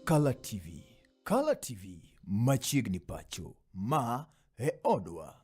Kala TV. Kala TV machiegni pacho. Ma e odwa.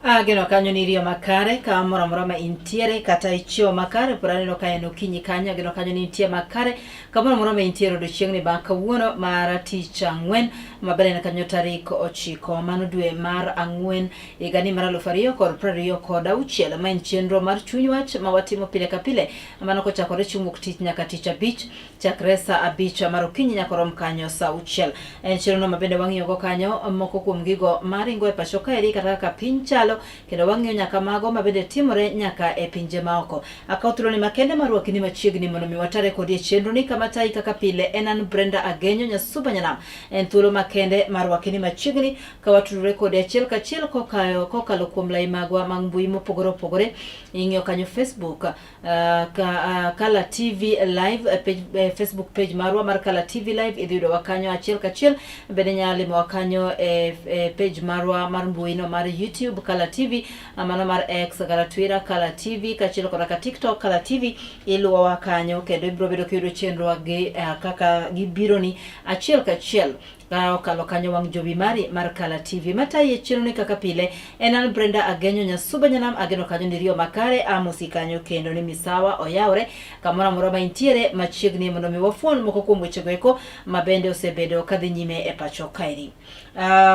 Ageno kanyo ni iriyo makare ka moro amora ma intiere kata ichiewo makare pod aneno ka en okinyi kanyo ageno kanyo ni intie makare kamoro amora ma intiere odiochieng'ni bang' kawuono mar tich ang'wen maber en kanyo tarik 9 mano dwe mar ang'wen higani mar 2026 ma en chenro mar chuny wach ma watimo pile ka pile mano kochakore chieng' wuok tich nyaka tich abich chakre saa 5 mar okinyi nyaka rom kanyo saa 6. En chenrono ma bende wang'iyogo kanyo moko kuom gigo maringo e pacho kaeri kata kaka piny chalo kendo wang'iyo nyaka mago ma bende timore nyaka e pinje maoko. Akawo thuoloni makende mar rwakini machiegni mondo mi watare kodi e chenroni kama tayi kaka pile en an Brenda Agenyo Nyasuba Nyanam. En thuolo makende mar rwakini machiegni ka watudore kodi achiel kachiel kokalo kuom lai magwa mag mbui mopogore opogore. Ing'iyo kanyo Facebook Kala TV Live page, Facebook page marwa mar Kala TV Live idhi yudowa kanyo achiel kachiel. Bende inyalo limowa kanyo e, e page marwa mar mbui no mar YouTube Kala TV, mano mar X kata Twitter Kala TV, kaachiel koda ka TikTok Kala TV. Iluwowa kanyo kendo ibiro bedo kiyudo chenrowa gi kaka gibironi achiel kachiel. Ka okalo kanyo wang' jowi mari mar Kala TV. Matayi e chenro ni kaka pile en an Brenda Agenyo Nyasuba Nyanam ageno kanyo ni riyo makare amosi kanyo kendo ni misawa oyawre kamoro amora ma intiere machiegni mondo mi wafuon moko kuom wechego eko ma bende osebedo kadhi nyime e pacho kaeri.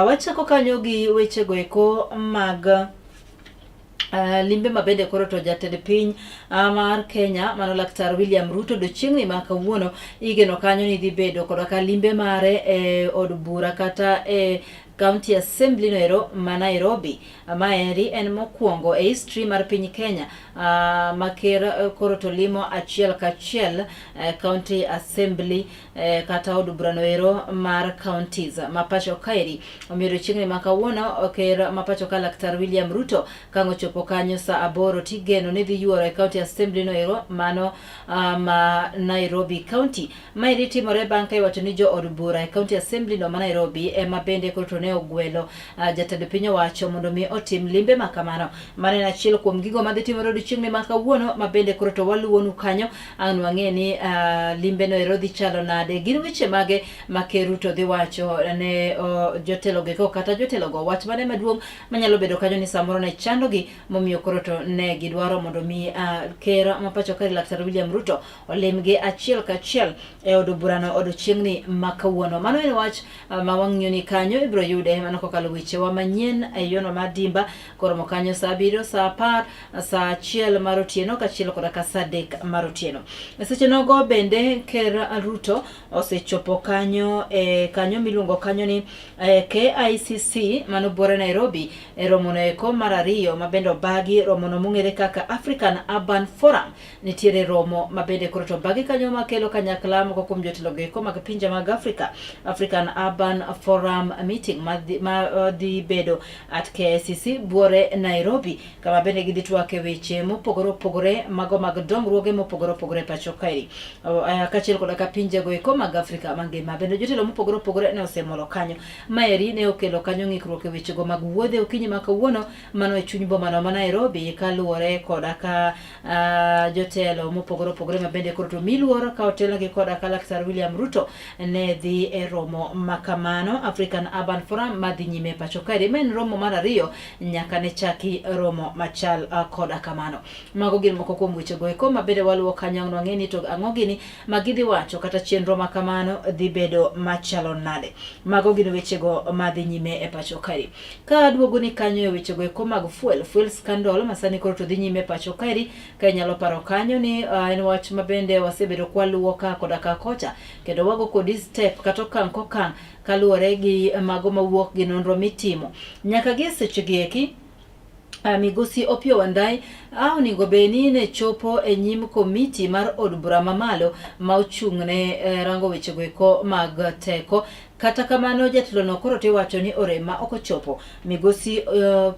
Wachako kanyo gi wechego eko mag limbe ma bende koro to jatend piny mar Kenya mano Laktar William Ruto odiochieng'ni ma kawuono igeno kanyo ni dhi bedo koda ka limbe mare e od bura kata e County Assembly noero ma Nairobi. Maeri en mokwongo e history mar piny Kenya ma ker koro to limo achiel kachiel County Assembly kata od bura noero mar counties ma pacho kaeri. Omiyo odiochieng'ni ma kawuono ker ma pacho ka Laktar William Ruto ka ang' ochopo kanyo saa 8 tigeno ni dhi yuoro e County Assembly noero mano ma Nairobi County. Maeri timore bang' ka iwacho ni jo od bura e County Assembly no ma Nairobi ema bende koro to ne ogwelo jatend piny owacho mondo mi otim limbe ma kamano. Mano en achiel kuom gigo madhi timore odiochieng'ni ma kawuono ma bende koro to waluwonu kanyo ang' wang'e ni limbe no ero dhi chalo nade, gin weche mage ma Ker Ruto dhi wacho ne jotelo go kata jotelo go wach mane maduong' manyalo bedo kanyo ni samoro ne chandogi momiyo koro to ne gidwaro mondo mi ker ma pacho kae Laktar William Ruto olimgi achiel kachiel e od burano odiochieng'ni ma kawuono. Mano en wach ma wang'iyo ni kanyo ibiro yude mano kokalo wechewa manyien e yono mar Dimba koromo kanyo saa 7, saa 10, saa 1 mar otieno kaachiel koda ka saa 3 mar otieno. E seche nogo bende Ker Ruto osechopo kanyo e kanyo miluongo kanyo ni KICC mano buore Nairobi e romono eko mar ariyo ma bende obagi romono mong'ere kaka African Urban Forum. Nitiere romo ma bende koro to obagi kanyo makelo kanyakla moko kuom jotelo go mag pinje mag Afrika, African Urban Forum meeting ma dhi bedo at KICC buore Nairobi, kama bende gidhi twak e weche mopogore opogore mago mag dongruoge mopogore opogore e pacho kaeri, kaachiel koda ka pinje go eko mag Afrika mangima. Bende jotelo mopogore opogore ne osemolo kanyo. Maeri ne okelo kanyo ng'ikruok e wechego mag wuodhe okinyi ma kawuono mano e chuny bomano ma Nairobi, kaluwore koda ka jotelo mopogore opogore ma bende koro to miluor ka otelnegi koda ka Laktar William Ruto ne dhi e romo ma kamano African Urban Forum ma dhi nyime pacho kaeri. Ma en romo mar ariyo nyaka ne chaki romo machal koda kamano. Mago gin moko kuom wechego eko ma bende waluwo kanyo ang' wang'e ni to ang'o gini ma gidhi wacho kata chenro ma kamano dhi bedo machalo nade. Mago gin wechego ma dhi nyime e pacho kaeri. Ka aduogo ni kanyo e wechego eko mag fuel scandal ma sani koro to dhi nyime e pacho kaeri, ka inyalo paro kanyo ni en wach ma bende wasebedo kwaluwo ka koda ka kocha kendo wago kodi step kata okang' kokang' kaluwore gi mago mawuok gi nonro mitimo nyaka gi sechegi eki. Migosi Opiyo Wandayi onego bed ni ne chopo e nyim komiti mar od bura mamalo ma ochung' ne rango wechego eko mag teko. Kata kamano jatelono koro to iwacho ni orem ma ok ochopo. Migosi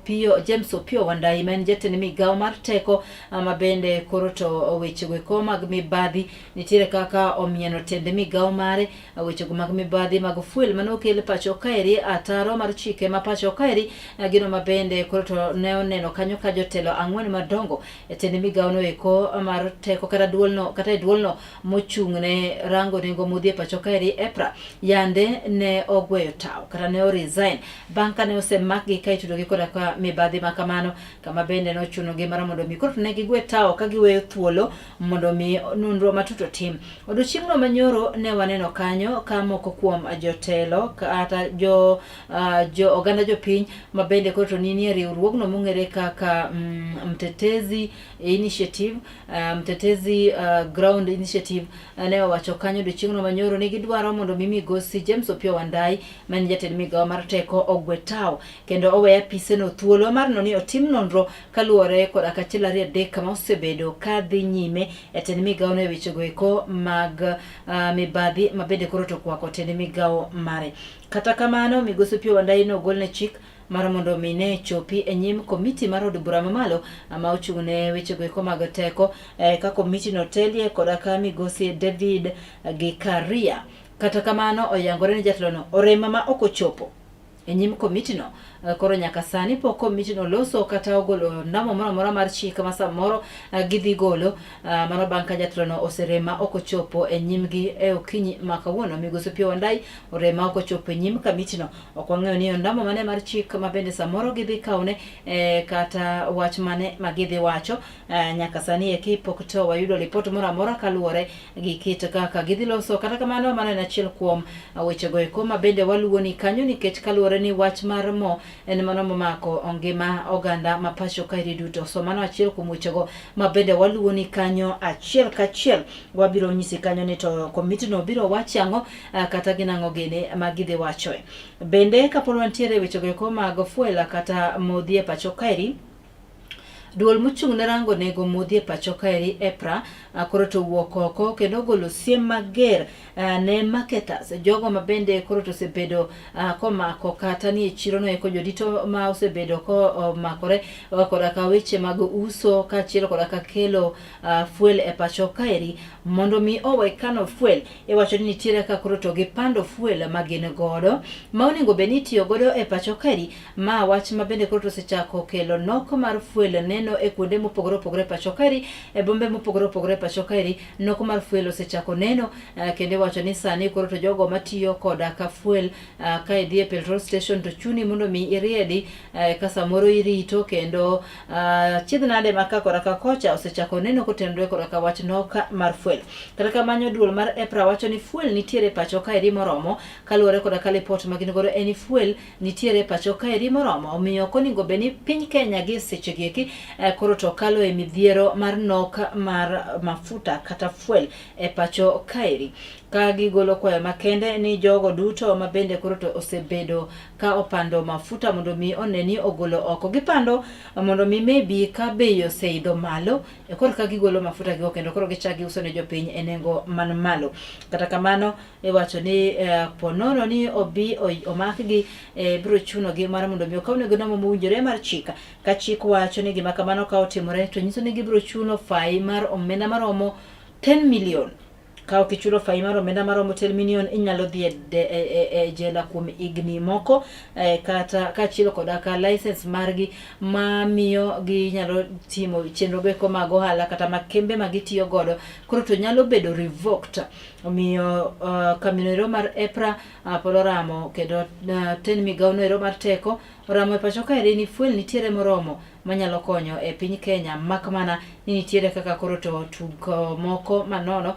Pio James Opiyo Wandayi ma en jatend migawo mar teko ma bende koro to wechego eko mag mibadhi nitiere kaka omieno tend migawo mare wechego mag mibadhi mag fuel mane okel pacho kaeri ataro mar chike ma pacho kaeri gino ma bende koro to ne oneno kanyo ka jotelo ang'wen madongo e tend migawo no eko mar teko kata duolno kata e duolno mochung' ne rango nengo modhi e pacho kaeri EPRA yande ne ogweyo tawo kata ne o resign bang' kane osemakgi ka itudogi koda ka mibadhi ma kamano kama bende nochunogi mar mondo mi koro ne gigwe tawo ka giweyo thuolo mondo mi nonro matut otim. Odiochieng'no manyoro ne waneno kanyo ka moko kuom jotelo kata jo jo oganda jopiny ma bende koro to nie riwruogno mong'ere kaka Mtetezi Initiative, Mtetezi Ground Initiative ne owacho kanyo odiochieng'no manyoro ni gidwaro mondo mi migosi James Opiyo Wandayi ma en jatend migawo mar teko ogwe tawo kendo owe apiseno thuolo mar no ni otim nonro kaluwore koda kachiel ariyo adek kama osebedo ka dhi nyime e tend migawono e wechego eko mag mibadhi ma bende koro to okwako tend migawo mare. Kata kamano migosi Opiyo Wandayi nogolne chik mar mondo mi ne chopi e nyim komiti mar od bura mamalo ma ochung' ne wechego eko mag teko ka komiti no telie koda ka migosi David Gikaria. Kata kamano oyangore ni jatelono orema ma ok ochopo e nyim komitino. Koro nyaka sani pok komitino loso kata ogolo ondamo moro amora mar chik ma samoro gidhi golo. Mano bang' ka jatelono oserem ma ok ochopo e nyimgi e okinyi ma kawuono. Migosi Opiyo Wandayi orem ma ok ochopo e nyim komitino. Ok wang'eyo ni ondamo mane mar chik ma bende samoro gidhi kawne kata wach mane ma gidhi wacho. Nyaka sani eki pok to wayudo lipot moro amora kaluwore gi kit kaka gidhi loso. Kata kamano mano en achiel kuom wechego eko ma bende waluwo ni kanyo nikech kaluwore ni wach mar mo en mano momako ngima oganda ma pacho kaeri duto. So mano achiel kuom wechego ma bende waluwo ni kanyo achiel kachiel. Wabiro nyisi kanyo ni to komitino biro wacho ang'o kata gin ang'o gini ma gidhi wachoe. Bende kapod wantiere e wechego eko mag fuel kata modhi e pacho kaeri, duol mochung' ne rango nego modhi e pacho kaeri EPRA koro to owuok oko kendo ogolo siem mager ne marketers, jogo ma bende koro to osebedo komako kata ni e chiro no eko jodito ma osebedo komakore koda ka weche mag uso kaachiel koda ka kelo fuel e pacho kaeri mondo mi owe kano fuel. Iwacho ni nitiere ka koro to gipando fuel ma gin godo ma onego bed ni itiyo godo e pacho kaeri. Ma wach ma bende koro to osechako kelo nok mar fuel neno e kuonde mopogore opogore e pacho kaeri, e bombe mopogore opogore e pacho kaeri, nok mar fuel osechako neno kendo iwacho ni sani koro to jogo matiyo koda ka fuel ka idhi e petrol station to chuni mondo mi iriedi ka samoro irito kendo chiedh nade ma ka koda ka kocha osechako neno kotenore koda ka wach nok mar fuel. Kata kamano duol mar EPRA wacho ni fuel nitiere e pacho kaeri moromo kaluwore koda ka lipot ma gin godo en ni fuel nitiere pacho kaeri moromo, omiyo ok onego bed ni piny Kenya gi sechegi eki koro to kalo e midhiero mar nok mar mafuta kata fuel e pacho kaeri. Ka gigolo kwayo makende ni jogo duto ma bende koro to osebedo ka opando mafuta mondo mi one ni ogolo oko. Gipando mondo mi maybe ka bei oseidho malo e koro ka gigolo mafuta gigo kendo koro gichak giuso ne jopiny e nengo man malo. Kata kamano iwacho ni po nono ni obi omakgi biro chunogi mar mondo mi okawnegi namba mowinjore mar chik. Ka chik wacho ni gima kamano ka otimore to nyiso ni gibiro chulo fai mar omenda maromo 10 million. Ka ok ichulo fai mar omenda maromo 10 million inyalo dhi e jela kuom higni moko kata kaachiel koda ka license margi mamiyo ginyalo timo chenro go mag ohala kata mag kembe ma gitiyo godo koro to nyalo bedo revoked. Omiyo kambi ero mar EPRA pod oramo kendo tend migawo no ero mar teko oramo e pacho kaeri ni fuel nitiere moromo manyalo konyo e piny Kenya mak mana ni nitiere kaka koro to tuk moko manono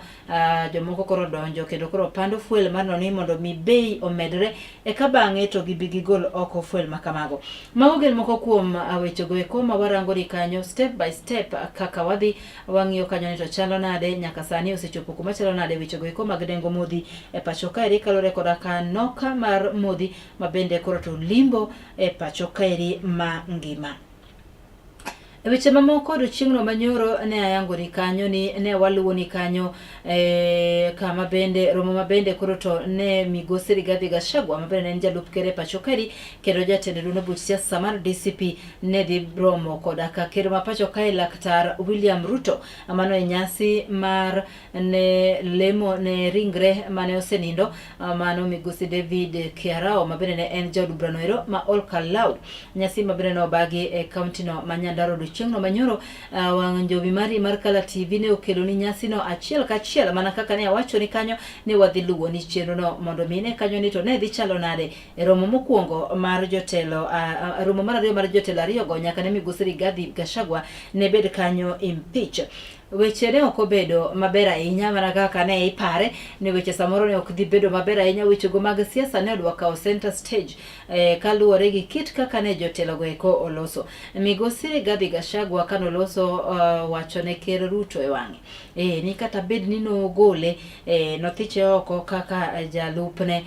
jomoko koro donjo kendo koro pando fuel mar ni mondo mi bei omedre eka bang'e to gibi gigol oko fuel ma kamago. Mago gin moko kuom wechego eko ma warango ni kanyo step by step kaka wadhi wang'iyo kanyo ni to chalo nade nyaka sani osechopo kuma chalo nade wechego eko mag nengo modhi e pacho kaeri kaluwore koda ka nok mar modhi ma bende koro to limbo e pacho kaeri ma ngima. E weche mamoko odiochieng'no manyoro ne ayangoni kanyo ni ne waluwo ni kanyo Kama bende romo ma bende koro to ne migosi Rigathi Gachagua ma bende ne en jalup ker e pacho kaeri kendo jatend duond buch siasa mar DCP ne dhi romo koda ka ker ma pacho kae Laktar William Ruto. Mano e nyasi mar ne lemo ne ringre mane osenindo mano migosi David Kiarao ma bende ne en jaod burano ero ma Olkalau. Nyasi ma bende ne obagi e kaunti no ma Nyandarua odiochieng'no manyoro. Wang' njovi mari mar Kala TV ne okelo ni nyasino achiel kachiel mana kaka ne awacho ni kanyo ne wadhi luwo ni chenro no mondo mi ne kanyo ni to ne dhi chalo nade e romo mokwongo mar jotelo, romo mar ariyo mar jotelo ariyogo nyaka ne migosi Rigathi Gachagua ne bed kanyo impeach. Weche ne ok obedo maber ahinya mana kaka ne ipare ni weche samoro ne ok dhi bedo maber ahinya. Wechego mag siasa ne odwa kawo center stage kaluwore gi kit kaka ne jotelogo eko oloso. Migosi Rigathi Gachagua kanoloso wacho ne Ker Ruto e wang'e ni kata bed ni nogole, nothiche oko kaka jalupne,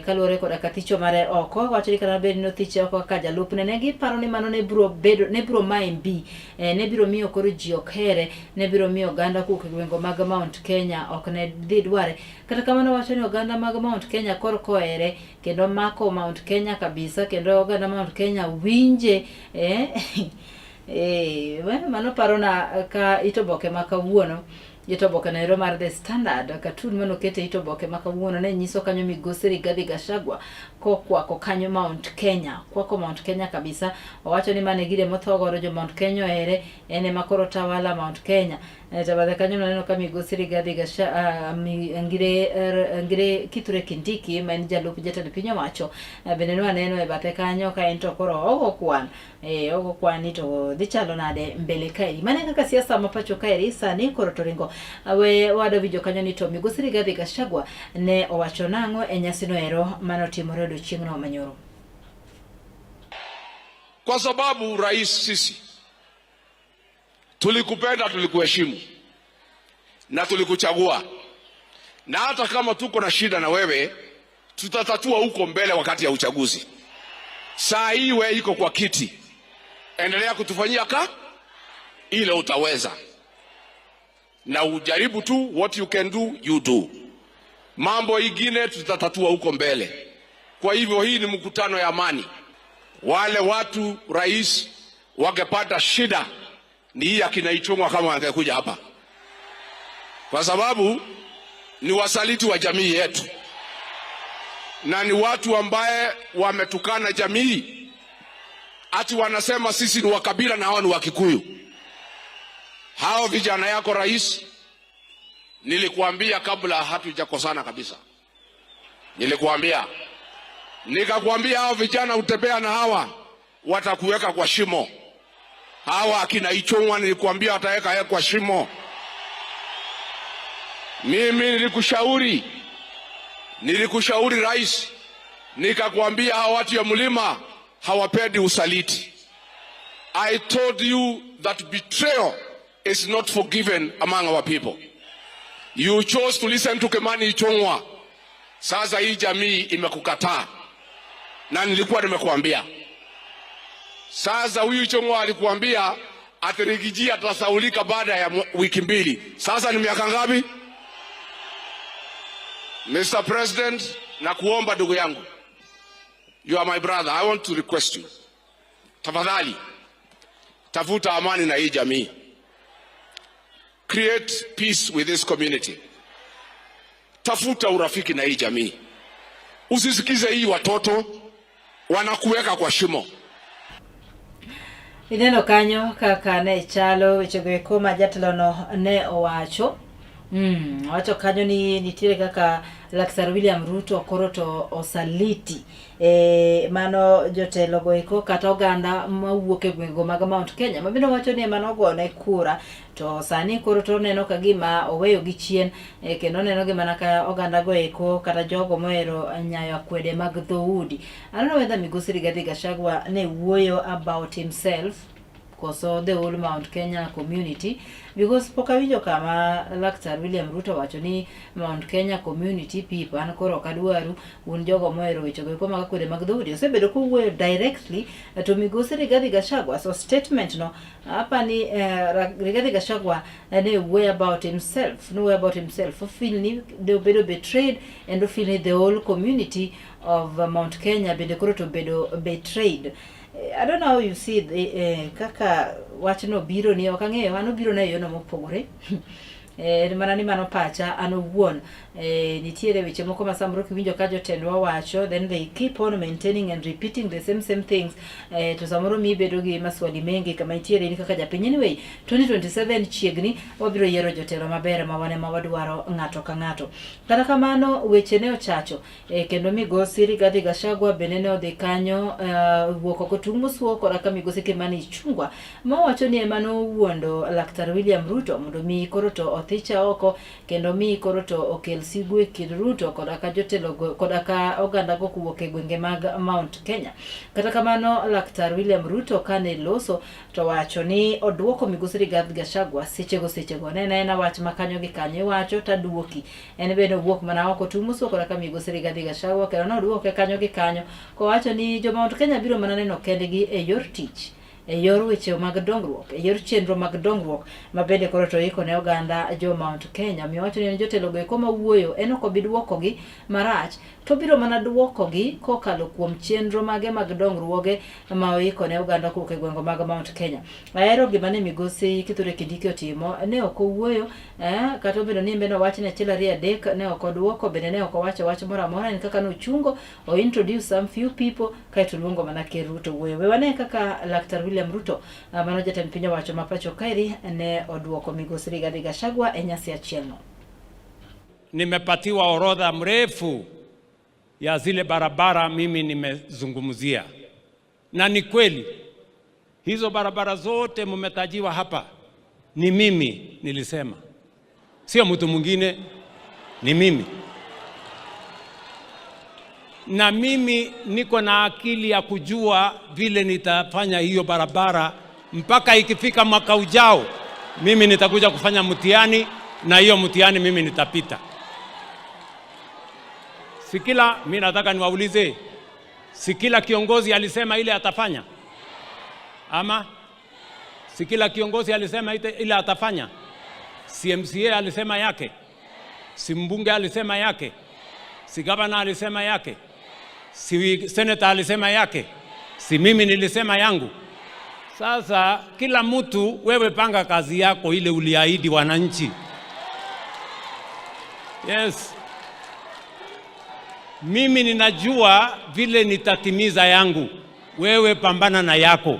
kaluwore koda ka thicho mare oko, wacho ni kata bed ni nothiche oko kaka jalupne, ne giparo ni mano ne biro bedo, ne biro maye mbi, ne biro miyo koro ji ok here, ne biro miyo oganda kowuok e gwenge mag Mount Kenya ok ne dhi dware. Kata kamano wacho ni oganda mag Mount Kenya koro kohere kendo mako Mount Kenya kabisa, kendo oganda Mount Kenya winje. Mano parona ka it oboke ma kawuono, it oboke no ero mar The Standard, katun mane oket e it oboke ma kawuono ne nyiso kanyo migosi Rigathi Gachagua kokwako kanyo Mount Kenya, kwako Mount Kenya kabisa. Owacho ni mane gire motho godo jo Mount Kenya ohere, en ema koro tawala Mount Kenya. To bathe kanyo naneno ka migosi Rigathi Gachagua, Ngire Kithure Kindiki ma en jalup jatend piny owacho, bende ne waneno e bathe kanyo ka en to koro ogo kwan. Ogo kwan ni to dhi chalo nade mbele kaeri. Mano e kaka siasa ma pacho kaeri sani koro to ringo. We wado winjo kanyo ni to migosi Rigathi Gachagua ne owacho nang'o e nyasino ero mane otimore odiochieng'no manyoro. Kwa sababu rais, sisi tulikupenda, tulikuheshimu na tulikuchagua, na hata kama tuko na shida na wewe tutatatua huko mbele wakati ya uchaguzi. Saa hii wewe iko kwa kiti, endelea kutufanyia ka ile utaweza, na ujaribu tu, what you can do you do. Mambo ingine tutatatua huko mbele. Kwa hivyo hii ni mkutano ya amani. Wale watu rais wangepata shida ni hii akina Ichung'wa kama wangekuja hapa, kwa sababu ni wasaliti wa jamii yetu na ni watu ambaye wametukana jamii, ati wanasema sisi ni wakabila na hao ni Wakikuyu. Hao vijana yako rais, nilikuambia kabla hatujakosana kabisa, nilikuambia, nikakwambia hao vijana utembea na hawa watakuweka kwa shimo. Hawa akina Ichung'wa nilikuambia wataweka yeye kwa shimo. Mimi nilikushauri rais, nikakwambia hawa watu ya mlima hawapendi usaliti. I told you that betrayal is not forgiven among our people. You chose to listen to Kimani Ichung'wa. Sasa hii jamii imekukataa, na nilikuwa nimekuambia. Sasa huyu Ichung'wa alikuambia ati Riggy G atasaulika baada ya wiki mbili. Sasa ni miaka ngapi? Mr. President, nakuomba ndugu yangu, you are my brother, I want to request you. Tafadhali, tafuta amani na hii jamii. Create peace with this community. Tafuta urafiki na hii jamii. Usisikize hii watoto wanakuweka kwa shimo. Ineno kanyo kaka ne chalo wechego eko ma jatelono ne owacho. Owacho kanyo ni nitiere kaka Laktar William Ruto koro to osaliti. Mano jotelo go eko kata oganda mawuok e gwengego mag Mount Kenya ma bende wacho ni ema nogone kura, to sani koro to oneno ka gima oweyo gi chien, kendo oneno gi mana ka oganda go eko kata jogo mohero nyayo akwede mag dhoudi. I don't know whether Migosi Rigathi Gachagua ne wuoyo about himself. Koso the whole Mount Kenya community, because pok awinjo kama Laktar William Ruto wacho ni Mount Kenya community people an koro ok adwaru un jogo mohero wechego eko mag akwede mag dhoudi. Osebedo kowuoyo directly to migosi Rigathi Gachagua. So statement no apani Rigathi Gachagua ne wuoyo about himself, nowuoyo about himself, ofeel ni ne obedo betrayed and ofeel ni the whole community of Mount Kenya bende koro to obedo betrayed. I don't know how you see the, kaka wachno biro ni ok ang'eyo, an obiro na e yono mopogore. En mana ni mano pacha an owuon. Nitiere weche moko ma samoro kiwinjo ka jotendwa wacho, then they keep on maintaining and repeating the same same things, to samoro mi bedo gi maswali mengi kama intiere in kaka japiny. Anyway, 2027 chiegni, wabiro yiero jotelo maber ma wan ema wadwaro ng'ato ka ng'ato. Kata kamano weche ne ochacho, kendo migosi Rigathi Gachagua bende ne odhi kanyo, wuok oko tung' mosuo koda ka migosi Kimani Ichung'wa mawacho ni ema nowuondo Laktar William Ruto mondo mi koro to othicha oko kendo mi koro to okel sigu e kind Ruto koda ka jotelo koda ka oganda go kowuok e gwenge mag Mount Kenya. Kata kamano Laktar William Ruto kane loso to wacho ni oduoko migosi Rigathi Gachagua sechego sechego ne en aena wach ma kanyo gi kanyo iwacho taduoki. En bende owuok mana oko tung' mosuo koda ka migosi Rigathi Gachagua kendo noduoke kanyo gi kanyo kowacho ni jo Mount Kenya biro mana neno kendgi e yor tich, e yor weche mag dongruok, e yor chenro mag dongruok ma bende koro to iko ne oganda jo Mount Kenya. Omiyo wacho ni en jotelo go eko mawuoyo en ok obi duokogi marach, to obiro mana duokogi kokalo kuom chenro mage mag dongruoge ma oiko ne oganda kowuok e gwenge mag Mount Kenya. Ahero gima ne migosi Kithure Kindiki otimo, ne ok owuoyo, kata obedo ni en owach ni achiel ariyo adek ne ok oduoko, bende ne ok owacho wach moro amora, en kaka nochungo o introduce some few people kaeto luongo mana Ker Ruto wuoyo. We wane kaka Laktar William Ruto, mano jatend piny owacho ma pacho kaeri, ne oduoko migosi Rigathi Gachagua e nyasi achielno. Nimepatiwa orodha mrefu ya zile barabara mimi nimezungumzia, na ni kweli hizo barabara zote mmetajiwa hapa ni mimi nilisema, sio mtu mwingine, ni mimi. Na mimi niko na akili ya kujua vile nitafanya hiyo barabara mpaka ikifika mwaka ujao mimi nitakuja kufanya mtihani, na hiyo mtihani mimi nitapita. Sikila, mimi nataka niwaulize, si kila kiongozi alisema ile atafanya? Ama si kila kiongozi alisema ile atafanya? Si MCA alisema yake? Si mbunge alisema yake? Si gavana alisema yake? Si senator alisema yake? Si mimi nilisema yangu? Sasa kila mtu, wewe panga kazi yako ile uliahidi wananchi. Yes. Mimi ninajua vile nitatimiza yangu. Wewe pambana na yako.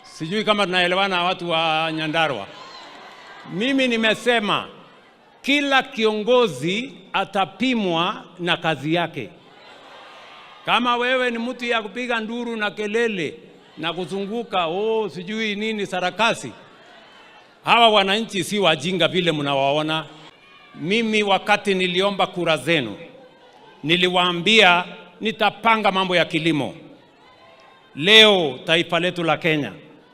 Sijui kama tunaelewana watu wa Nyandarua. Mimi nimesema kila kiongozi atapimwa na kazi yake. Kama wewe ni mtu ya kupiga nduru na kelele na kuzunguka, oh, sijui nini sarakasi, hawa wananchi si wajinga vile mnawaona. Mimi wakati niliomba kura zenu niliwaambia nitapanga mambo ya kilimo. Leo taifa letu la Kenya,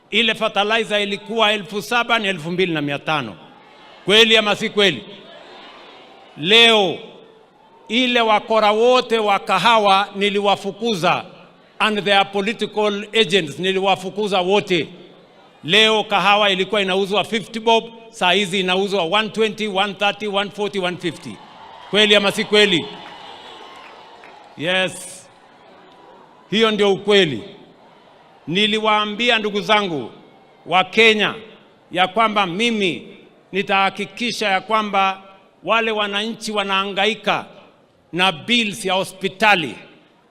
ile fertilizer ilikuwa 7,000 ni 2,500. Kweli ama si kweli? Leo ile wakora wote wa kahawa niliwafukuza, and their political agents niliwafukuza wote. Leo kahawa ilikuwa inauzwa 50 bob, saa hizi inauzwa 120, 130, 140, 150. Kweli ama si kweli? Yes. Hiyo ndio ukweli. Niliwaambia ndugu zangu wa Kenya ya kwamba mimi nitahakikisha ya kwamba wale wananchi wanahangaika na bills ya hospitali,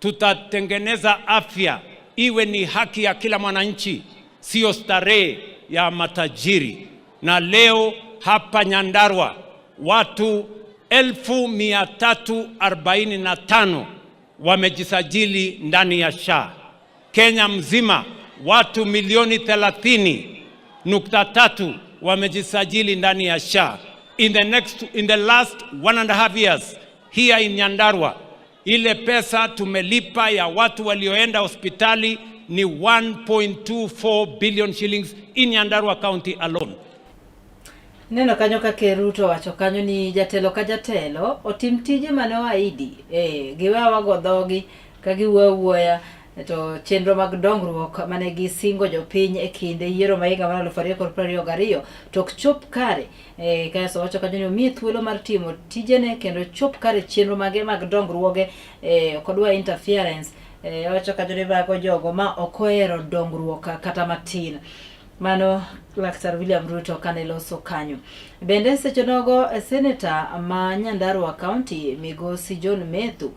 tutatengeneza afya iwe ni haki ya kila mwananchi, sio starehe ya matajiri. Na leo hapa Nyandarua watu 345,000 wamejisajili ndani ya SHA. Kenya mzima watu milioni 30.3 wamejisajili ndani ya SHA. In the last 1.5 years here in Nyandarua, ile pesa tumelipa ya watu walioenda hospitali ni 1.24 billion shillings in Nyandarua County alone. Neno kanyo ka Ker Ruto owacho kanyo ni jatelo ka jatelo otim tije mane oahidi. Eh, giwe awago dhogi ka giwuoyo awuoya to chenro mag dongruok mane gisingo jopiny e kinde yiero ma higa mar 2022 to ok chop kare. Eh, kaeto owacho kanyo ni omiye thuolo mar timo tijene kendo chop kare chenro mage mag dongruoge eh, ok odwa interference. Eh, owacho kanyo ni mago jogo ma ok ohero dongruok kata matin. Mano Laktar William Ruto kane loso kanyo. Bende seche nogo seneta ma Nyandarua County Migosi John Methu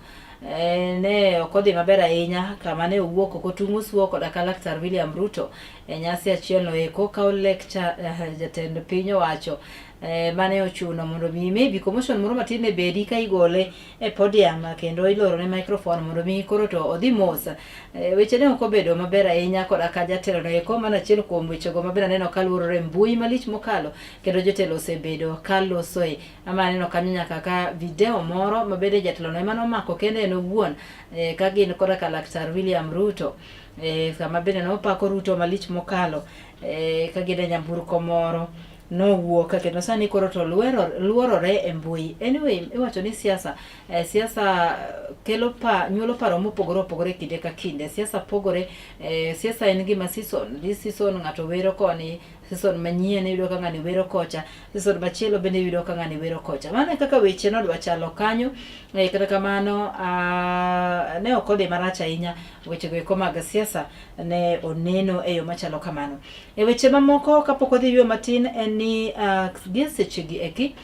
eh, ne ok odhi maber ahinya kama ne owuok ok oting'o suo koda ka Laktar William Ruto e nyasi achiel no eko ka lecture eh, jatend piny owacho eh, mane ochuno mondo mi maybe commotion moro matin ne bedi ka igole e podium kendo iloro ne microphone mondo mi koro to odhi mos. E, weche ne ok obedo maber ahinya koda ka jatelo no eko mana achiel kuom wechego maber aneno ka luorore mbui malich mokalo kendo jotelo osebedo ka losoe. Ama aneno kanyo nyaka ka video moro ma bende jatelo no ema nomako kende en owuon e, ka gin koda ka Laktar William Ruto e, kama bende nopako Ruto malich mokalo e, ka gin e nyamburko moro nowuok kendo sani koro to luorore e mbui. Anyway, iwacho ni siasa eh, siasa kelo pa nyuolo paro mopogore opogore kinde ka kinde. Siasa pogore eh, siasa en gima season. This season ng'ato wero koni, season manyien iyudo ka ng'ani wero kocha, season machielo bende iyudo ka ng'ani wero kocha. Mano e kaka weche nodwa chalo kanyo. Eh, kata kamano uh, ne ok odhi marach ahinya wechego eko mag siasa ne oneno e yo machalo kamano. E weche mamoko kapok wadhi yweyo matin en ni uh, gie sechegi eki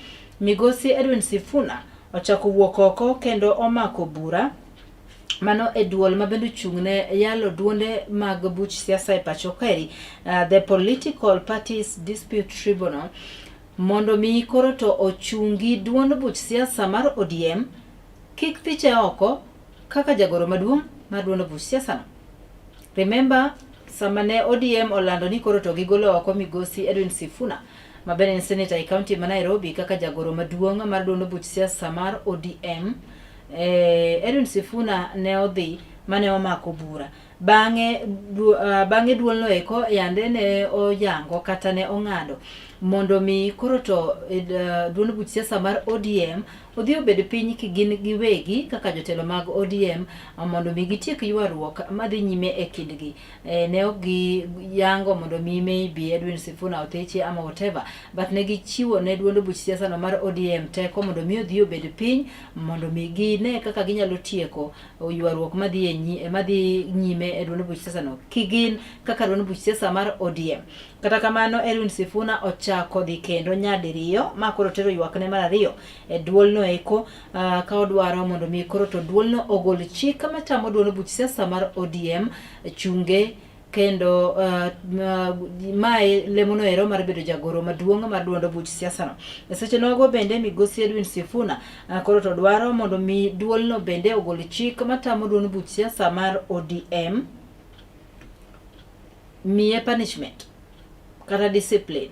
migosi Edwin Sifuna ochako wuok oko kendo omako bura mano e duol ma bende ochung' ne yalo duonde mag buch siasa e pacho kaeri uh, the Political Parties Dispute Tribunal mondo mi koro to ochungi duond buch siasa mar ODM kik thiche oko kaka jagoro maduong' mar duond buch siasa no. Remember, sama ne ODM olando ni koro to gigolo oko migosi Edwin Sifuna ma bende en seneta e kaunti ma Nairobi kaka jagoro maduong' mar duond buch siasa mar ODM, eh, Edwin Sifuna ne odhi mane omako bura. Bang'e du, uh, bang'e duolno eko yande ne oyango kata ne ong'ado mondo mi koro to uh, duond buch siasa mar ODM odhi obed piny kigin giwegi kaka jotelo mag ODM mondo mi gitiek ywaruok madhi nyime e kindgi. E, ne ok giyango mondo mi maybe Edwin Sifuna otheche ama whatever, but ne gichiwo ne duond buch siasa no mar ODM teko mondo mi odhi obed piny mondo mi gine kaka ginyalo tieko ywaruok madhi e madhi nyime e duond buch siasa no kigin kaka duond buch siasa mar ODM. Kata kamano Edwin Sifuna ochako dhi kendo nyadiriyo ma koro tero ywakne mar ariyo e duolno eko uh, ka odwaro mondo mi koro to duolno ogol chik matamo duond buch siasa mar ODM chunge kendo uh, mae lemono ero mar bedo jagoro maduong' mar duond buch siasa no. E seche nogo bende migosi Edwin Sifuna uh, koro to dwaro mondo mi duolno bende ogol chik matamo duond buch siasa mar ODM miye punishment kata discipline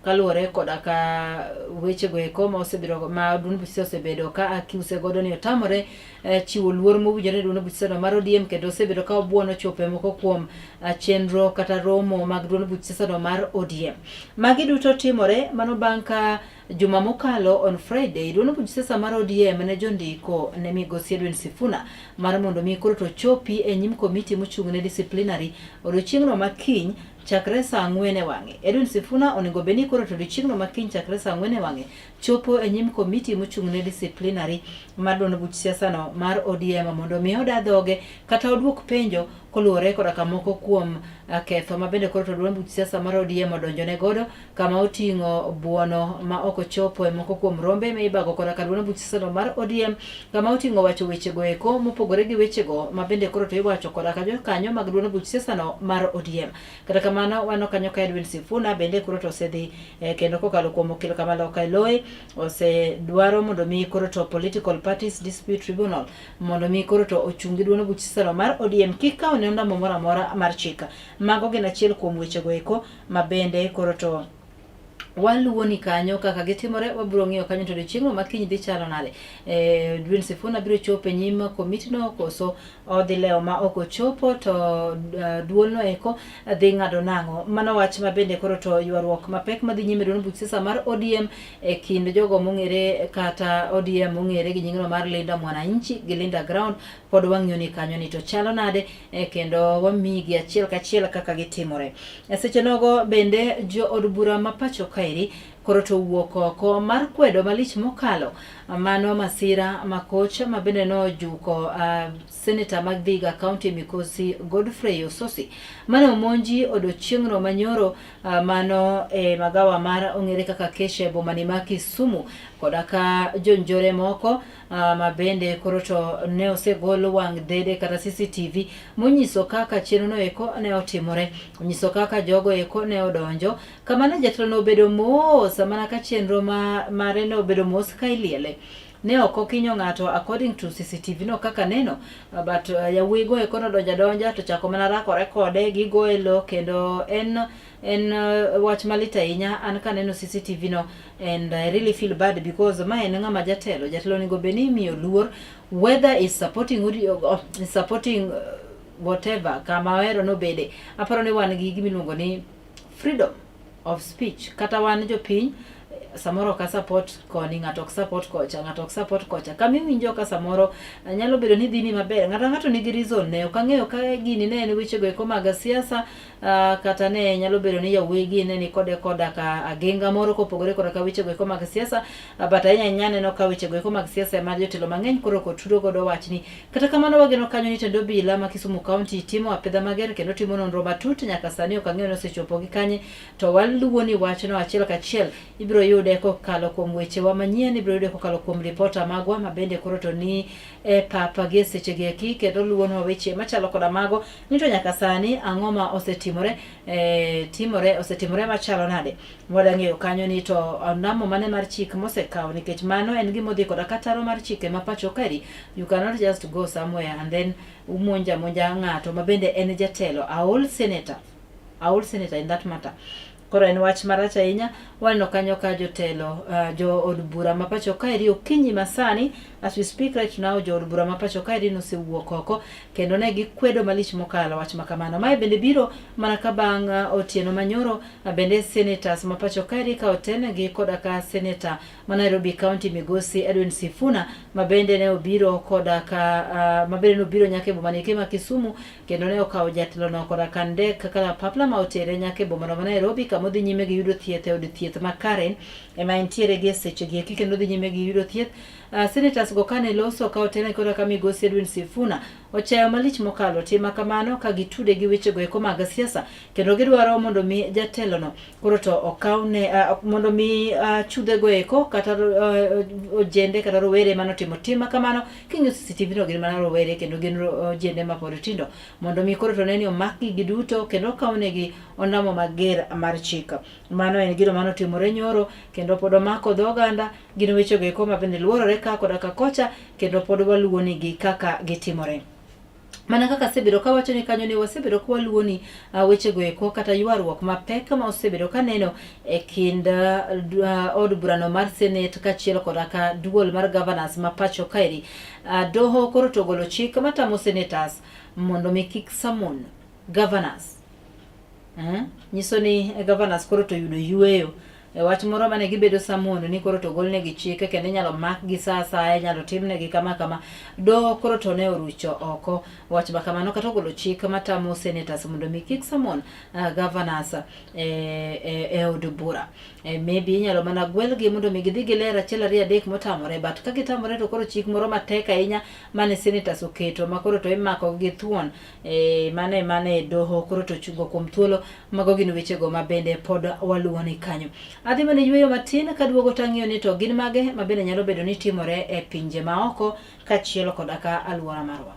kaluwore koda ka wechego eko ma osebiro ma duond buch siasa osebedo ka accuse godo ni otamore eh, chiwo luor mowinjore ne duond buch siasa mar ODM kendo osebedo ka obuono chopo e moko kuom eh, chenro kata romo mag duond buch siasa no mar ODM. Magi duto timore mano bang' ka juma mokalo on Friday duond buch siasa mar ODM ne jondiko ne migosi Edwin Sifuna mar mondo mi koro to chopi e nyim komiti mochung' ne disciplinary odiochieng'no ma kiny chakre saa ang'wen e wang'e. Edwin Sifuna onego bed ni koro to odiochieng'no ma kiny chakre saa ang'wen e wang'e chopo e nyim komiti mochung' ne disciplinary mar duond buch siasa no mar ODM mondo mi oda dhoge kata oduok penjo koluwore koda ka moko kuom eh, ketho ma bende koro to duond buch siasa mar ODM odonjone godo kama oting'o buono ma ok ochopo e moko kuom rombe ma ibago koda ka duond buch siasa no mar ODM kama oting'o wacho wechego eko mopogore gi wechego ma bende koro to iwacho koda ka jokanyo mag duond buch siasa no mar ODM. Kata kamano waneno kanyo ka Edwin Sifuna bende koro to osedhi eh, kendo kokalo kuom okil Kamaloka Eloy osedwaro mondo mi koro to Political Parties Dispute Tribunal mondo mi koro to ochung gi duond buch siasa no mar ODM kik kaw ne ondamo moro amora mar chik. Mago gin achiel kuom wechego eko ma bende koro to Waluwoni kanyo kaka gitimore, wabiro ng'iyo kanyo to odiochieng'no ma kiny dhi chalo nade. Edwin Sifuna biro chopo e nyim komitno koso odhi lewo ma ok ochopo to duolno eko dhi ng'ado nang'o. Mano wach ma bende koro to ywaruok mapek madhi nyime e duond buch siasa mar ODM e kind jogo mong'ere kata ODM mong'ere gi nyingno mar Linda Mwananchi gi Linda Ground pod wang'iyo ni kanyo ni to chalo nade kendo wamigi achiel kachiel kaka gitimore. E seche nogo bende jo od bura ma pacho kaeri koro to wuok oko mar kwedo malich mokalo mano masira makoch ma bende nojuko seneta mag Vihiga County Mikosi Godfrey Ossosi mane omonji odiochieng'no manyoro mano e magawa mar ong'ere kaka Kesha e bomani ma Kisumu koda ka jonjore moko ma bende koro to ne osegol wang' dede kata CCTV monyiso kaka chenrono eko ne otimore, onyiso kaka jogo eko ne odonjo kama ne jatelo no obedo mos mana ka chenro ma mare ne obedo mos ka iliele. Ne ok okinyo ng'ato according to CCTV no kaka neno, but yawuoyi go eko nodonjo adonja to chako mana rakore kode gigoye lo kendo en En wach malit ahinya an kaneno CCTV no and I really feel bad because ma en ng'ama jatelo. Jatelo onego bed ni imiyo luor whether is supporting is supporting whatever kama ohero nobede. Aparo ni wan gi gima iluongo ni freedom of speech. Kata wan jopiny samoro ok support koni, ng'ato ok support kocha, ng'ato ok support kocha. Kama iwinjo ka samoro nyalo bedo ni dhini maber, ng'ato ng'ato nigi reason ne. Ok ang'eyo ka gini ne en wechego eko mag siasa kata ne nyalo bedo ni yawuoyi ne ni kode koda ka agenga moro kopogore koda ka wechego eko mag siasa, but ahinya ahinya aneno ka wechego eko mag siasa ema jotelo mang'eny koro ok otudo godo wachni. Kata kamano wageno kanyo ni tend obila ma Kisumu County timo apedha mager kendo timo nonro matut nyaka sani ok ang'eyo ni osechopo gi kanye to waluwo ni wachno achiel kachiel ibiro yude kokalo kuom wechewa manyien, ibiro yude kokalo kuom ripota magwa ma bende koro to ni e papa gi e sechegi eki kendo luwonwa weche machalo koda mago ni to nyaka sani ang'o ma osetimore timore osetimore machalo nade. Wadwa ng'eyo kanyo ni to ondamo mane mar chik mosekawo nikech mano en gima odhi koda kataro mar chike ma pacho kaeri. You cannot just go somewhere and then umonja monja ng'ato ma bende en jatelo, a whole senator, a whole senator in that matter. Koro en wach marach ahinya. Waneno kanyo ka jotelo, jo od bura ma pacho kaeri okinyi masani, as we speak right now, jo od bura ma pacho kaeri nosewuok oko kendo ne gikwedo malich mokalo wach ma kamano. Mae bende biro mana ka bang' otieno manyoro bende senators ma pacho kaeri ka otenegi koda ka senator ma Nairobi County Migosi Edwin Sifuna ma bende ne obiro koda ka ma bende ne obiro nyaka e boma ni ma Kisumu kendo ne okawo jatelono koda ka ndek kalapapla ma otere nyaka e bomano ma Nairobi kama odhi nyime gi yudo thieth e od thieth ma Karen ema entiere gi e sechegi eki kendo odhi nyime gi yudo thieth. Senators go kane loso ka otene koda ka Migosi Edwin Sifuna ochayo malich mokalo tim ma kamano ka gitude gi wechego eko mag siasa kendo gidwaro mondo mi jatelono koro to okawne mondo mi chudhego eko kata ojende kata rowere manotimo tim ma kamano. King'iyo CCTV no gin mana rowere kendo gin ojende ma pod tindo mondo mi koro to ne ni omakgi giduto kendo okawnegi ondamo mager mar chik. Mano en gino mane otimore nyoro kendo pod omako dho oganda. Gin wechego eko ma bende luorore ka koda ka kocha kendo pod waluwonigi kaka gitimore. Mana kaka asebedo kawacho ni kanyo ni wasebedo ka waluwo ni wechego eko kata ywaruok mapek ma osebedo ka neno e kind od burano mar Senate kaachiel koda ka duol mar governors ma pacho kaeri. Doho koro to ogolo chik matamo senators mondo mi kik summon governors. Nyiso ni governors koro to yudo yueyo e wach moro mane gibedo summon ni koro to golnegi chike kendo inyalo makgi sa asaya, inyalo timnegi kama kama. Doho koro to ne orucho oko wach ma kamano kata ogolo chik matamo senators mondo mi kik summon governors e od bura. Maybe inyalo mana gwelgi mondo mi gidhi giler achiel ariyo adek motamore, but ka gitamore to koro chik moro matek ahinya mane senators oketo ma koro to imako gi thuon mane doho koro to chungo kuom thuolo. Mago gin wechego ma bende pod waluwo ni kanyo. Adhi mana yueyo matin kaduogo tang'iyo ni to gin mage ma bende nyalo bedo ni timore e pinje maoko kaachiel koda ka alwora marwa.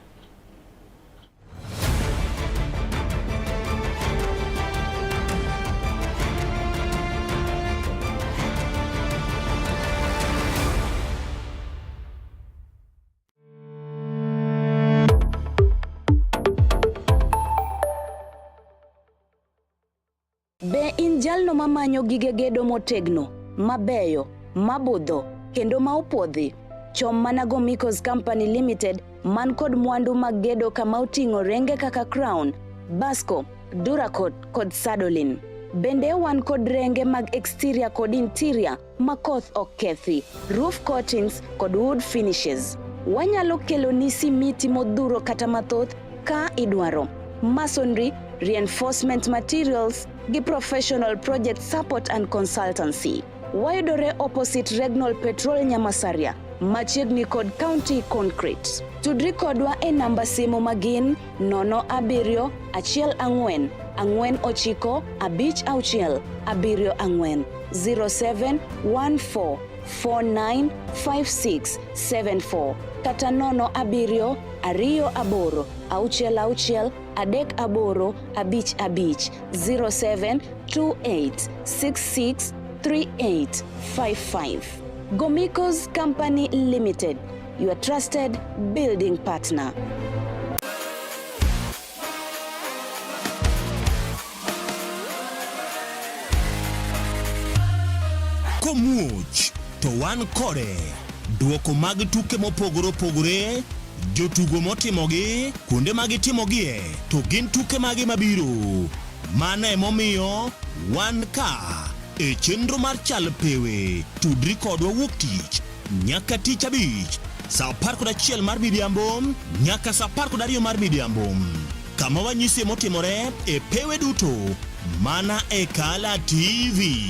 Be in jalno mamanyo gige gedo motegno, mabeyo, mabudho, kendo ma opuodhi? Chom mana Gomicos Company Limited man kod mwandu mag gedo kama oting'o renge kaka Crown, Basco, Duracot kod Sadolin. Bende wan kod renge mag exterior kod interior ma koth ok kethi, roof coatings kod wood finishes. Wanyalo keloni simiti modhuro kata mathoth ka idwaro. Masonry, reinforcement materials gi professional project support and consultancy. Wayudore opposite Regnol Petrol Nyamasaria, machiegni kod County Concrete. Tudri kodwa e namba simu magin 07 14 49 56 74 0714 495674 kata 0 7 2 8 6 3 8 5 5 0728 663855. Gomicos Company Limited, your trusted building partner. Komuoch to wan kode. Duoko mag tuke mopogore opogore, jotugo motimogi, kuonde ma gitimogie, to gin tuke mage mabiro. Mano emomiyo wan ka e chenro mar Chal Pewe. Tudri kodwa wuok tich nyaka tich abich saa 11 mar midhiambo nyaka saa 12 mar midhiambo kama wanyisie motimore e pewe duto mana e Kala TV.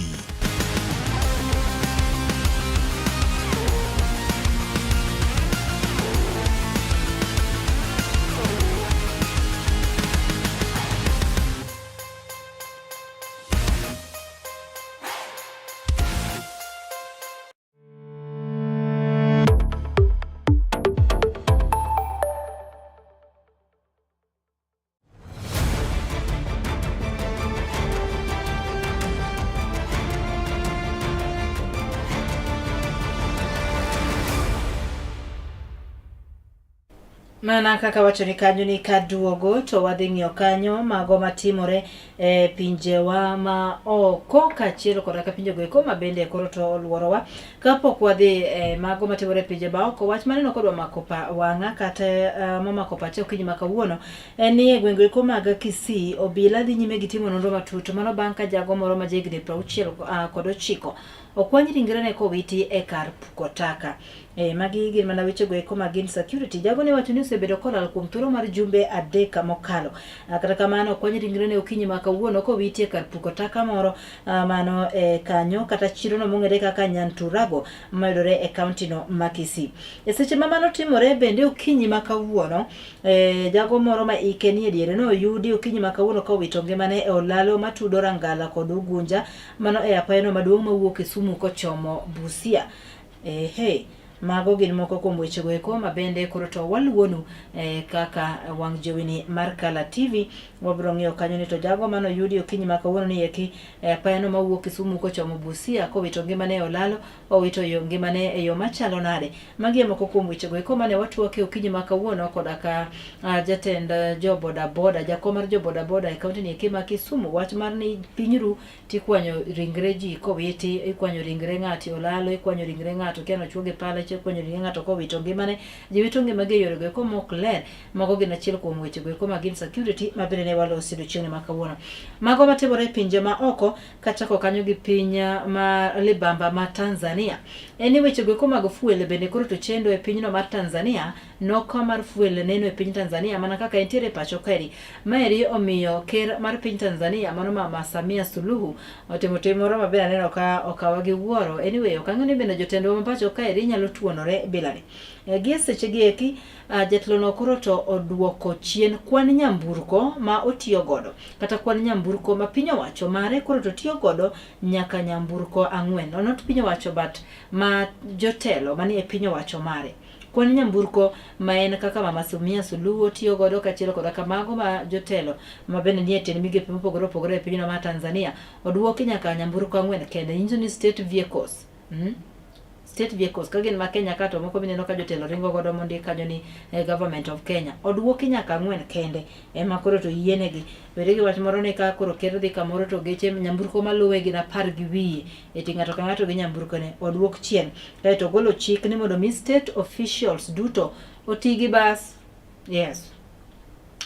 Mana kaka wacho ni kanyo ni kaduogo to wadhi ng'iyo kanyo mago matimore e pinjewa ma oko kaachiel koda ka pinjego eko ma bende koro to oluorowa. Kapok wadhi e mago matimore e pinje ma oko, wach maneno kodwa mako pa wang'a kata uh, momako pacha okinyi ma kawuono en ni e gwenge eko mag Kisii obila dhi nyime gi timo nonro matut mano bang' ka jago moro ma jahigni 69 uh, kod ochiko okwany ringrene kowiti e kar puko taka. E, magi gin mana wechego eko mag insecurity. Jago ne wacho ni osebedo kolal kuom thuolo mar jumbe adek mokalo. Ah, kata kamano okwany ringrene okinyi ma kawuono kowiti e kar puko taka moro ah, mano e kanyo kata chirono mong'ere kaka Nyanturago mayudore e kauntino ma Kisii. E seche ma mano timore bende okinyi ma kawuono e, jago moro ma ike nie diere no oyudi okinyi ma kawuono kowito ngimane e olalo matudo Rangala kod Ugunja mano e apayano maduong' mawuok Kisumu kochomo Busia. Ehe, mago gin moko kuom wechego eko ma bende koro to waluwonu eh, kaka wang' jowini mar Kala TV. Wabiro ng'iyo kanyo ni to jago mane oyudi okinyi ma kawuono ni eki eh, apayano mawuok Kisumu kochomo Busia kowito ngimane e olalo, owito yo ngimane e yo machalo nade. Magi e moko kuom wechego eko mane watwake okinyi ma kawuono koda ka uh, jatend eh, jo boda boda, jakom mar jo boda boda e kaunti ni eki ma Kisumu, wach mar ni piny ru tikwanyo ringre ji kowiti, ikwanyo ringre ng'ato e olalo, ikwanyo ringre ng'ato kia nochuo gi pala, ikwanyo ringre ng'ato kowito ngimane. Ji wito ngimagi e yorego eko mok ler. Mago gin achiel kuom wechego eko mag insecurity ma bende ne walosi odiochieng'ni ma kawuono. Mago matimore e pinje ma oko kachako kanyo gi piny ma libamba ma Tanzania. En ni wechego eko mag fuel bende koro to chendo e pinyno mar Tanzania. Nok mar fuel neno e piny Tanzania mana kaka entiere e pacho kaeri. Maeri omiyo ker mar piny Tanzania mano mama Samia Suluhu otimo tim moro maber aneno ka okawa gi wuoro. Anyway, ok ang'eyo ni bende jotendwa ma pacho kaeri nyalo tuonore bilani. E, gie seche gi eki jatelono koro to oduoko chien kwan nyamburko ma otiyo godo kata kwan nyamburko ma piny owacho mare koro to tiyo godo nyaka nyamburko ang'wen. No, not piny owacho but ma jotelo manie piny owacho mare. Kwan nyamburko ma en kaka Mama Samia Suluhu otiyo godo kaachiel koda ka mago ma jotelo ma bende nie tiend migepe mopogore opogore e pinyno mar Tanzania oduoki nyaka nyamburko ang'wen kende nyiso ni state vehicles. Mm? State vehicles ka gin ma Kenya ka to moko mineno ka jotelo ringo godo mondik kanyo ni eh, government of Kenya oduoki nyaka ang'wen kende ema koro to yienegi. Bende gi wach moro ni ka koro ker dhi kamoro to geche nyamburko maluwe gin apar gi wiye eti ng'ato ka ng'ato gi nyamburko ne oduok chien. Kaeto ogolo chik ni mondo mi state officials duto oti gi bas. Yes.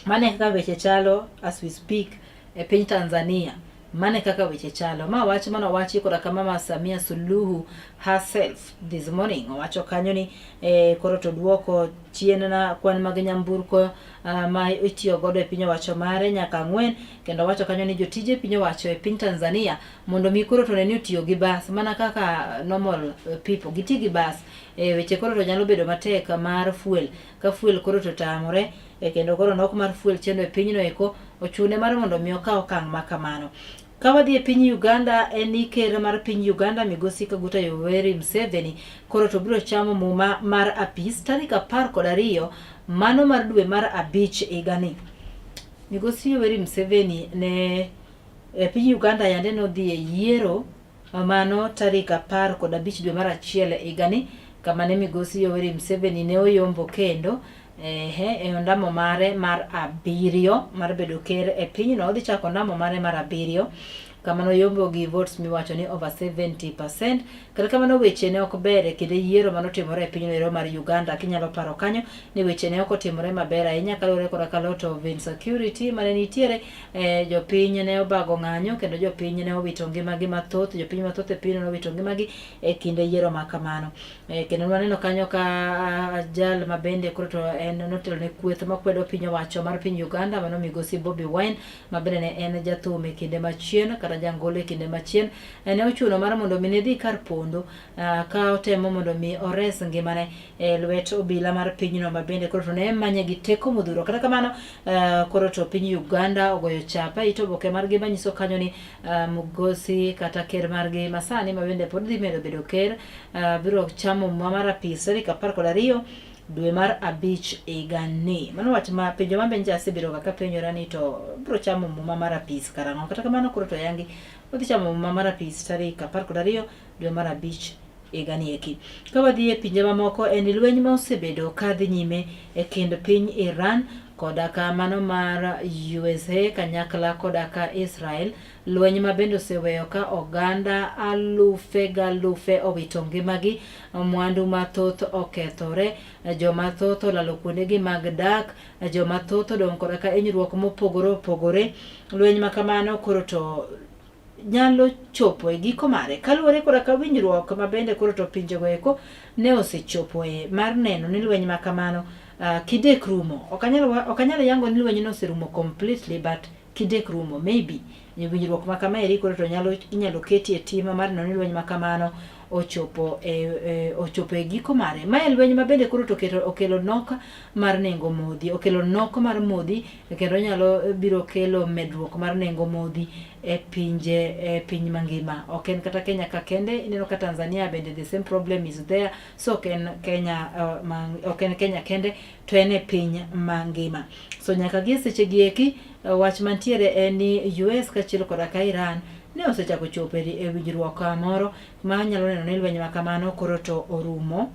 Mano e kaka weche chalo as we speak e piny Tanzania. Mano e kaka weche chalo. Ma wach mane owachi koda ka Mama Samia Suluhu herself this morning. Owacho kanyo ni eh, koro to duoko chien na kwan mag nyamburko uh, ma itiyo godo e piny owacho mare nyaka ang'wen kendo owacho kanyo ni jotije piny owacho e piny Tanzania mondo mi koro to ne ni otiyo gi bas mana kaka normal eh, people giti gi bas e weche koro to nyalo bedo matek mar fuel ka fuel koro to tamore e kendo koro nok mar fuel chendo e pinyno eko ochune mar mondo mi okaw okang' ma kamano. Ka wadhi e piny Uganda en ni ker mar piny Uganda Migosi Kaguta Yoweri Museveni koro to biro chamo muma mar apis tarik 12 mano mar dwe mar abich higani. Migosi Yoweri Museveni ne e piny Uganda yande nodhi e yiero Mano tarik 15 dwe mar achiel e higani kama ne migosi Yoweri Museveni ne oyombo kendo ehe, e ondamo mare mar abiriyo mar bedo ker e pinyno. Odhi chako ondamo mare mar abiriyo kama noyombo gi votes miwacho ni over 70%. Kata kamano weche ne ok ber e kinde yiero manotimore e pinyno ero mar Uganda. Kinyalo paro kanyo ni weche ne ok otimore maber ahinya kaluwore koda ka lot of insecurity mane nitiere Eh, jopiny ne obago ng'anyo kendo jopiny ne owito ngimagi mathoth, jopiny mathoth e pinyno nowito ngimagi e kinde yiero ma kamano. Eh, kendo waneno kanyo ka ah, jal ma bende koro to en notelo ne kweth makwedo piny owacho mar piny Uganda mano migosi Bobi Wine ma bende ne en jathum e kinde machien kata jangolo e kinde machien eh, ne ochuno mar mondo mi ne dhi kar pondo ah, ka otemo mondo mi ores ngimane e lwet obila mar pinyno ma bende koro to ne manye gi teko modhuro. Kata kamano uh, koro to piny Uganda ogoyo chapa it oboke margi manyiso kanyo ni uh, Mugosi kata ker margi masani ma bende pod dhi medo bedo ker uh, biro chamo muma mar apis tarik 12 dwe mar abich higani. Mano wach ma penjo ma benja asebedo ga kapenjora ni to biro chamo muma mar apis karang'o. Kata kamano koro to yangi odhi chamo muma mar apis tarik 12 dwe mar abich higani eki. Ka wadhi e pinje mamoko en lweny ma osebedo ka dhi nyime e kind piny Iran koda ka mano mar USA kanyakla koda ka Israel, lweny ma bende oseweyo ka oganda alufe galufe owito ngimagi, mwandu mathoth okethore, joma thoth olalo kuondegi mag dak, joma thoth odong' koda ka hinyruok mopogore opogore. Lweny ma kamano koro to nyalo chopo e giko mare kaluwore koda ka winjruok ma bende koro to pinjego eko ne osechopoe mar neno ni lweny ma kamano uh, kidek rumo. Ok anyal ok anyal yango ni lweny no oserumo completely but kidek rumo maybe winjruok ma kama eri koro to nyalo inyalo keti e tim mar neno ni lweny ma kamano ochopo e, e, ochopo e giko mare. Mae lweny ma bende koro to oketo okelo nok mar nengo modhi, okelo nok mar modhi kendo nyalo biro kelo medruok mar nengo modhi e pinje e piny mangima. Ok en kata Kenya ka kende, ineno ka Tanzania bende the same problem is there. So ok en Kenya uh, man, ok en Kenya kende to en e piny mangima. So nyaka gie seche gi eki eh, wach mantiere en ni US kaachiel koda ka Iran ne osechako chopo e winjruok moro ma nyalo neno ni lweny ma kamano koro to orumo.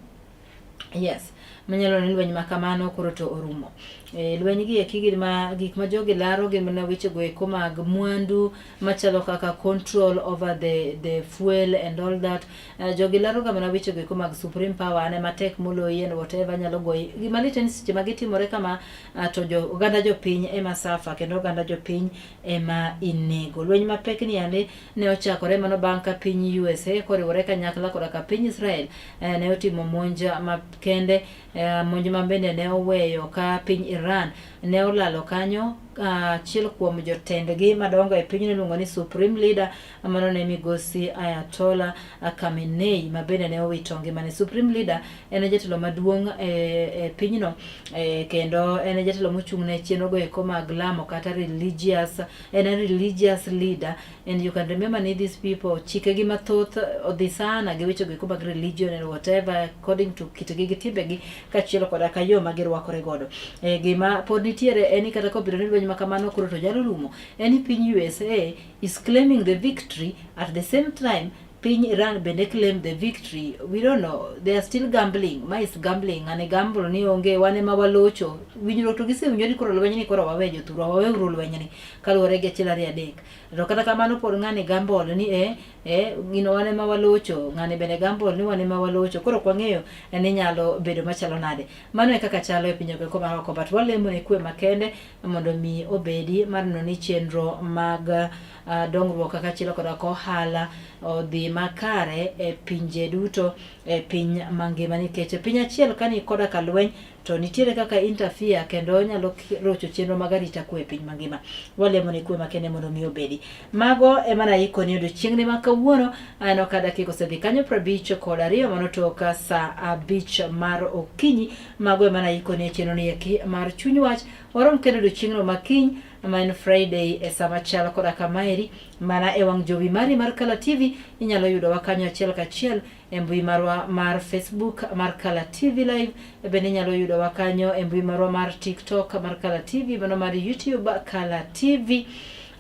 Yes, manyalo neno ni lweny ma kamano koro to orumo. E, lweny gi eki gin ma gik ma jogi laro gin mana wechego eko mag mwandu machalo kaka control over the, the fuel and all that. Uh, jogi laro ga mana wechego eko mag supreme power ane matek moloyi and whatever nyalo goyi. Gima lit en seche ma gitimore kama uh, to jo, oganda jopiny ema suffer kendo oganda jopiny ema inego. Lweny mapek ni yande ne ochakore mano bang' ka piny USA koriwore kanyakla koda ka piny Israel eh, ne otimo monj makende eh, monj ma bende ne oweyo ka piny Iran ne olalo kanyo achiel kuom jotendgi madongo e pinyno iluongo ni Supreme Leader mano ne migosi Ayatollah Khamenei ma bende ne owito ngimane. Supreme Leader en e jatelo maduong' e, e pinyno e, kendo en e jatelo mochung' ne chenrogo eko mag lamo kata religious, en a religious leader and you can remember ni these people chikegi mathoth odhi sana gi wechego eko mag religion and whatever according to kitgi gi timbegi kaachiel koda ka yo ma girwakore godo. E, gima pod nitiere en ni kata kobedo ni lweny ma kamano koro to nyalo rumo, en ni piny USA is claiming the victory at the same time. Piny Iran bende claim the victory. We don't know. They are still gambling. Ma is gambling. Ane gamble ni onge wan ema walocho. Winjruok to gisewinjo ni koro lweny ni koro wawe jothurwa waweuru lweny ni kaluwore gi achiel ariyo adek. To kata kamano pod ng'ani gamble ni eh eh gino wan ema walocho. Ng'ani bende gamble ni wan ema walocho. Koro ok wang'eyo ni nyalo bedo machalo nade. Mano e kaka chalo e pinje go ma oko but walemo ne kwe makende mondo mi obedi mar neno ni chenro mag uh, dongruok kaka achiel koda ohala odhi makare e pinje duto e piny mangima nikech e piny achiel ka ni koda ka lweny to nitiere kaka interfere kendo onyalo rocho chenro mag arita kwe e piny mangima. Walemo ni kwe makende mondo mi obedi. Mago ema naikoni odiochieng'ni ma kawuono. Aneno ka dakika osedhi kanyo 52 mano tok saa 5 mar okinyi. Mago ema naikoni e chenro ni eki mar chuny wach. Warom kendo odiochieng'no ma kiny ma en Friday e sama chal koda kamaeri mana e wang' jowi mari mar Kala TV. Inyalo yudowa kanyo achiel kachiel e mbui marwa mar Facebook mar Kala TV Live. Bende inyalo yudowa kanyo e mbui marwa mar TikTok mar Kala TV, mano mar YouTube Kala TV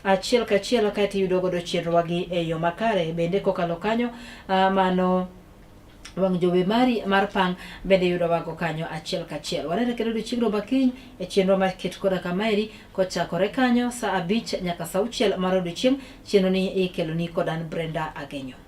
achiel kachiel kaeto iyudo godo chenrowagi e yo makare. Bende kokalo kanyo mano wang' jowi mari mar pang bende yudo wago kanyo achiel kachiel. Wanene kendo odiochieng'no ma kiny e chenro mar ket koda kamaeri kochakore kanyo saa 5 nyaka saa 6 mar odiochieng'. Chenro ni ikeloni kod an Brenda Agenyo.